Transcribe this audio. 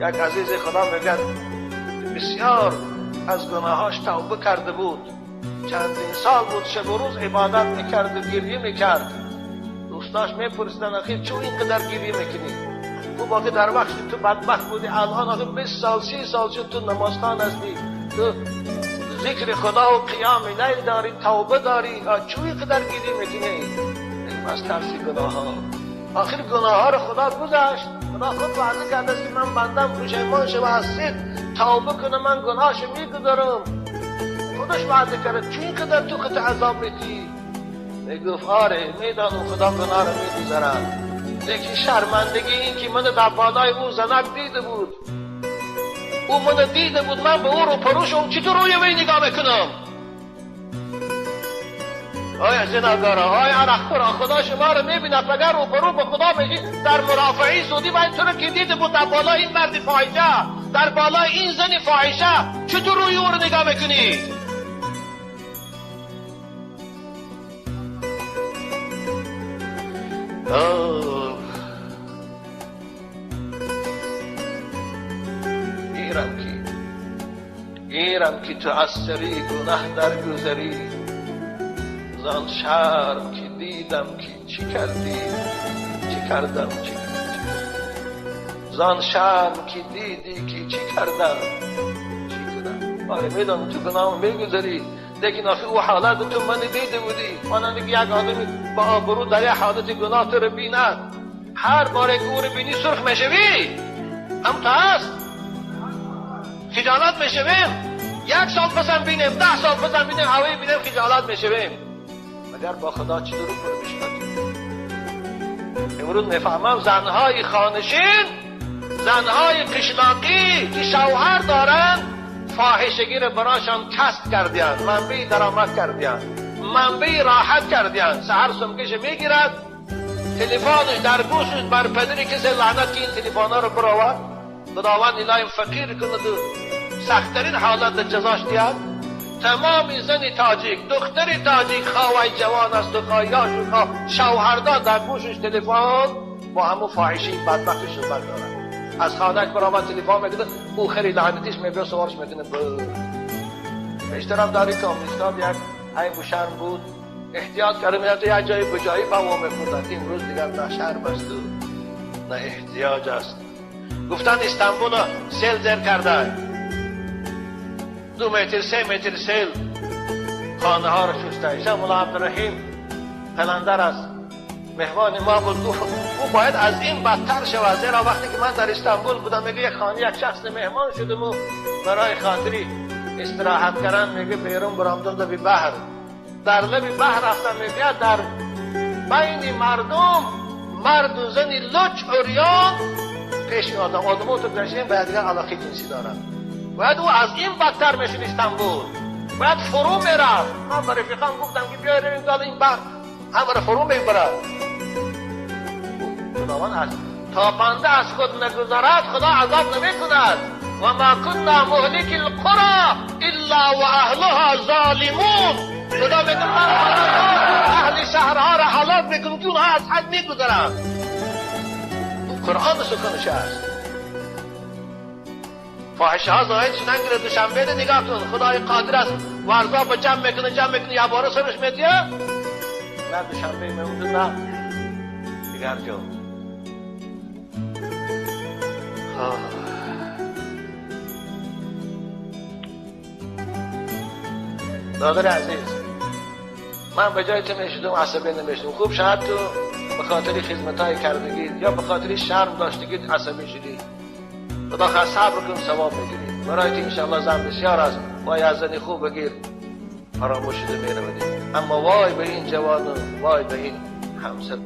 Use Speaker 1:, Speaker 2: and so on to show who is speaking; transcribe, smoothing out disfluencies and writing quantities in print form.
Speaker 1: یک عزیز خدا میگه بسیار از گناهاش توبه کرده بود، چندین سال بود شب و روز عبادت میکرد و گریه میکرد. دوستاش میپرسیدن آخه چون اینقدر گریه میکنی؟ او باقی در وقتی تو بدبخت بودی، الان آخه 20 سال 30 سال شد تو نمازخوان هستی، تو ذکر خدا و قیام لیل داری، توبه داری، چون اینقدر گریه میکنی؟ از ترس گناه ها. آخر گناه ها رو خدا گذاشت. خدا خود وعده کرده است که من بندم پشیمان شو از توبه کنه، من گناهش میگذارم. خودش وعده کرده، چون اینقدر تو خود عذاب میدی؟ میگفت آره میدانم خدا گناه رو میگذارد، لیکن شرمندگی این که من در بالای او زنک دیده بود، او من دیده بود، من به او رو پروش، چطور روی وی نگاه میکنم؟ آیا زناکارا، آیا عرقخورا، خدا شما رو میبیند، اگر رو برو به خدا میگی در مرافعی سودی و این تو رو که دیده بود در بالای این مرد فاحشه، در بالای این زن فاحشه، چطور روی او رو نگاه میکنی؟ گیرم که تو از سری گناه درگذری، زان شرم که دیدم که چی کردی، چی کردم، چی کردم، زان شرم که دیدی که چی کردم، چی کردم. آره میدانم تو گناه میگذری، لیکن آخه او حالت تو من دیده بودی. مانند که یک آدمی با آبرو در یک حالت گناه تو رو بیند، هر بار که او رو بینی سرخ میشوی، هم تا هست خجالت میشویم. 1 سال پسم بینیم، 10 سال پسم بینیم، هوای بینیم خجالت میشویم. مگر با خدا چی درو پر میشود؟ امروز میفهمم زنهای خانشین، زنهای قشلاقی که شوهر دارن، فاحشگی رو براشان کسب کردیان، منبع درآمد کردیان، منبع راحت کردیان. سحر سمکش میگیرد، تلفنش در گوشش بر پدری کسی لعنت که این تلفن ها رو براورد. خداوند الهی فقیر کند و سختترین حالت جزاش دیاد. تمام زن تاجیک، دختر تاجیک، خواهی جوان است و خواه یاش و خواه شوهردار، در گوشش تلفن با همون فاحشی بدبختش صحبت دارد. از خانه‌اش برآمد تلفن میکنه، او خیلی لعنتیش میبره سوارش میکنه. بیشترم داری کامنیستان یک عیب و شرم بود، احتیاط کرده میرفت یک جایی بجایی با او میخوردن. امروز دیگر نه شرم است و نه احتیاج است. گفتن استانبول سیل زیر کرده، 2 متر 3 متر سیل خانه ها رو شسته. شب ملا عبدالرحیم قلندر است، مهمان ما بود، گفت او باید از این بدتر شود، زیرا وقتی که من در استانبول بودم میگه یک خانه یک شخص مهمان شدم و برای خاطری استراحت کردن میگه بیرون برآمدم لب بحر، در لب بحر رفتم، میگه در بین مردم مرد و زن لچ عریان پیش آدم، آدم تو گذشتیم باید دیگر علاقه جنسی دارن. باید او از این بدتر میشد استانبول، باید فرو میرفت. من به رفیقام گفتم که بیای رویم داد این بحر همه رو فرو میبرد. خداوند از تا بنده از خود نگذرد خدا عذاب نمیکند. و ما کنا مهلک القرى الا و اهلها ظالمون. خدا میگه من اهل شهرها را هلاک میکنم که اونها از حد میگذرند. قرآن سخنش است. فاحشه ها ظاهر شدن که دوشنبه رو نگاه کن، خدای قادر است ورزا با جمع میکنه، جمع میکنه یه باره سرش میدیه، نه دوشنبه میمونده نه دیگر جا. برادر عزیز، من به جای تو میشدم عصبی نمیشدم. خوب شاید تو به خاطر خدمت‌های کردگی یا به خاطر شرم داشتگی عصبی شدی. خدا خواست صبر کن ثواب میگیری. برای تو انشاءالله زن بسیار است، وای از زنی خوب بگیر فراموش شده میرودی. اما وای به این جوان و وای به این همسر.